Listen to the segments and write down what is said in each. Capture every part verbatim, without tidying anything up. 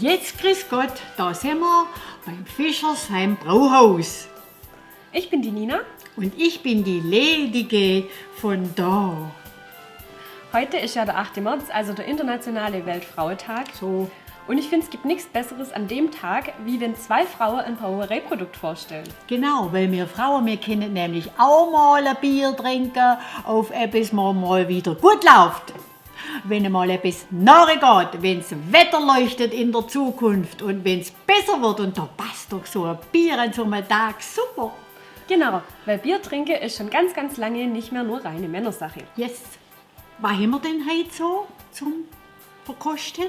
Jetzt grüß Gott, da sind wir beim Fischer seinem Brauhaus. Ich bin die Nina. Und ich bin die Ledige von da. Heute ist ja der achte März, also der internationale Weltfrauentag. So. Und ich finde, es gibt nichts Besseres an dem Tag, wie wenn zwei Frauen ein Brauereiprodukt vorstellen. Genau, weil wir Frauen, wir können nämlich auch mal ein Bier trinken, auf etwas mal, mal wieder gut läuft. Wenn einmal etwas nachgeht, wenn das Wetter leuchtet in der Zukunft und wenn es besser wird, und da passt doch so ein Bier an so einem Tag super. Genau, weil Bier trinken ist schon ganz, ganz lange nicht mehr nur reine Männersache. Yes. Was haben wir denn heute so zum Verkosten?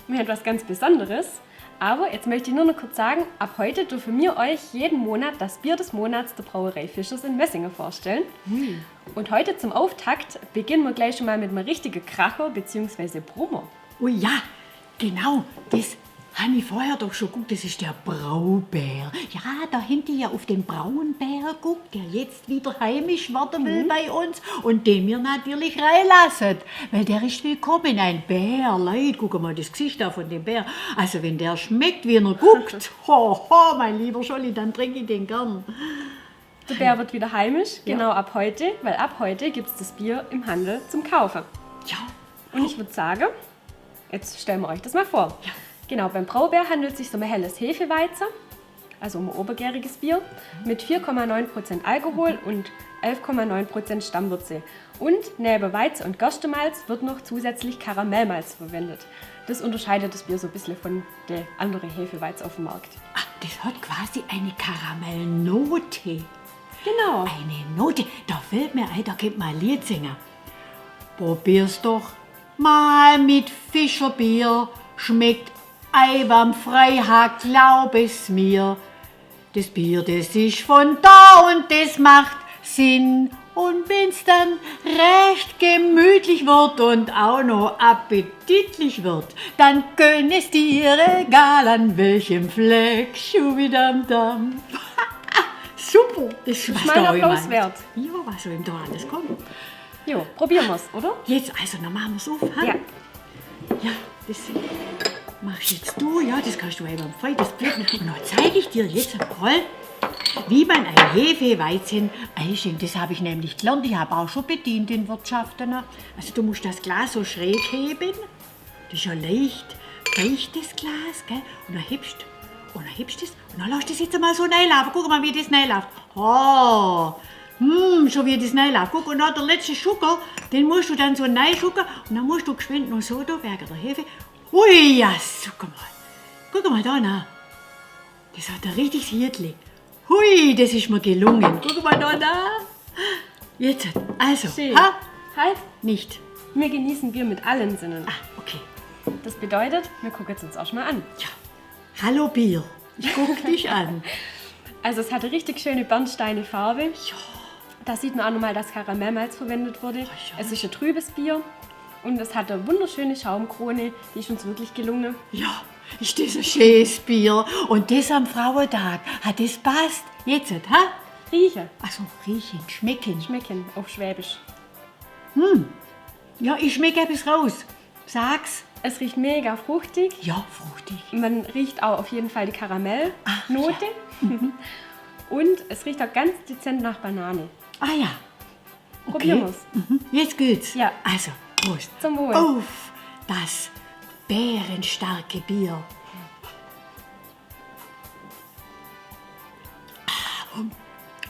Wir haben was ganz Besonderes. Aber jetzt möchte ich nur noch kurz sagen, ab heute dürfen wir euch jeden Monat das Bier des Monats der Brauerei Fischers in Mössingen vorstellen. Ui. Und heute zum Auftakt beginnen wir gleich schon mal mit einem richtigen Kracher beziehungsweise Brummer. Ui ja, genau, das habe ich vorher doch schon geguckt, das ist der Braubär. Ja, da hinten ja auf den Braunbär, guck, der jetzt wieder heimisch werden will bei uns und den wir natürlich reinlassen, weil der ist willkommen, ein Bär. Leute, guck mal das Gesicht da von dem Bär. Also wenn der schmeckt, wie er guckt, ho, ho, mein lieber Scholli, dann trinke ich den gern. Der Bär wird wieder heimisch, ja, genau ab heute, weil ab heute gibt es das Bier im Handel zum Kaufen. Ja. Und ich würde sagen, jetzt stellen wir euch das mal vor. Ja. Genau, beim Braubär handelt es sich um ein helles Hefeweizen, also um ein obergäriges Bier, mit vier Komma neun Prozent Alkohol und elf Komma neun Prozent Stammwürze. Und neben Weizen und Gerstemalz wird noch zusätzlich Karamellmalz verwendet. Das unterscheidet das Bier so ein bisschen von den anderen Hefeweizen auf dem Markt. Ah, das hat quasi eine Karamellnote. Genau. Eine Note, da fällt mir ein, da könnte man ein Lied singen. Probier's doch mal mit Fischerbier, schmeckt einwandfrei, ha, glaub es mir. Das Bier, das ist von da und das macht Sinn. Und wenn's dann recht gemütlich wird und auch noch appetitlich wird, dann gönn es dir, egal an welchem Fleck. Schuwidamdam. Super, das ist mein Applaus wert. Ja, was soll denn da alles kommen? Jo, probieren wir's, oder? Jetzt, also, dann machen wir's auf, ha? Ja. Ja, das machst jetzt du, ja, das kannst du eben am Feuer, das bleibt nicht. Und dann zeige ich dir jetzt einmal, wie man ein Hefeweizen einschenkt. Das habe ich nämlich gelernt, ich habe auch schon bedient in Wirtschaften, ne? Also du musst das Glas so schräg heben, das ist ja leicht, feuchtes Glas, gell? Und dann hebst, und dann hebst du es und dann lässt du es jetzt einmal so reinlaufen. Guck mal, wie das reinläuft. Oh, hm, schon wie das reinläuft. Guck, und dann der letzte Schucker, den musst du dann so reinschütten und dann musst du geschwind noch so da wegen der Hefe. Ui, ja, guck mal. Guck mal da, na. Das hat er richtig Hietli. Hui, das ist mir gelungen. Guck mal da, na. Jetzt, also, schön. Ha? Halt. Nicht. Wir genießen Bier mit allen Sinnen. Ah, okay. Das bedeutet, wir gucken es uns auch schon mal an. Ja. Hallo Bier, ich guck dich an. Also es hat eine richtig schöne bernsteine Farbe. Ja. Da sieht man auch nochmal, dass Karamellmalz verwendet wurde. Oh ja. Es ist ein trübes Bier und es hat eine wunderschöne Schaumkrone, die ist uns wirklich gelungen. Ja, ist das ein schönes Bier. Und das am Frauentag, hat das passt? Jetzt, ha? Riechen. Ach so, riechen, schmecken. Schmecken, auf Schwäbisch. Hm. Ja, ich schmecke etwas raus. Sag's. Es riecht mega fruchtig. Ja, fruchtig. Man riecht auch auf jeden Fall die Karamellnote. Ach, ja. Mhm. Und es riecht auch ganz dezent nach Banane. Ah ja. Okay. Probieren wir's. Mhm. Jetzt geht's. Ja. Also, Prost. Zum Wohl. Auf das bärenstarke Bier.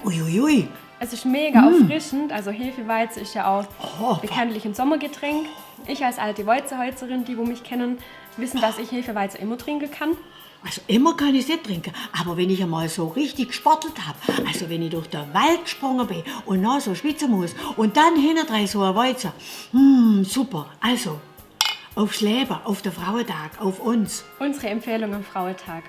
Uiuiui. Es ist mega erfrischend. Also Hefeweizen ist ja auch bekanntlich ein Sommergetränk. Ich als alte Weizenhäuserin, die wo mich kennen, wissen, dass ich Hefeweizen immer trinken kann. Also immer kann ich's nicht trinken, aber wenn ich einmal so richtig gesportelt hab, also wenn ich durch den Wald gesprungen bin und noch so schwitzen muss und dann hintendrein so ein Weizen, hm, super. Also, aufs Leben, auf den Frauentag, auf uns. Unsere Empfehlung am Frauentag.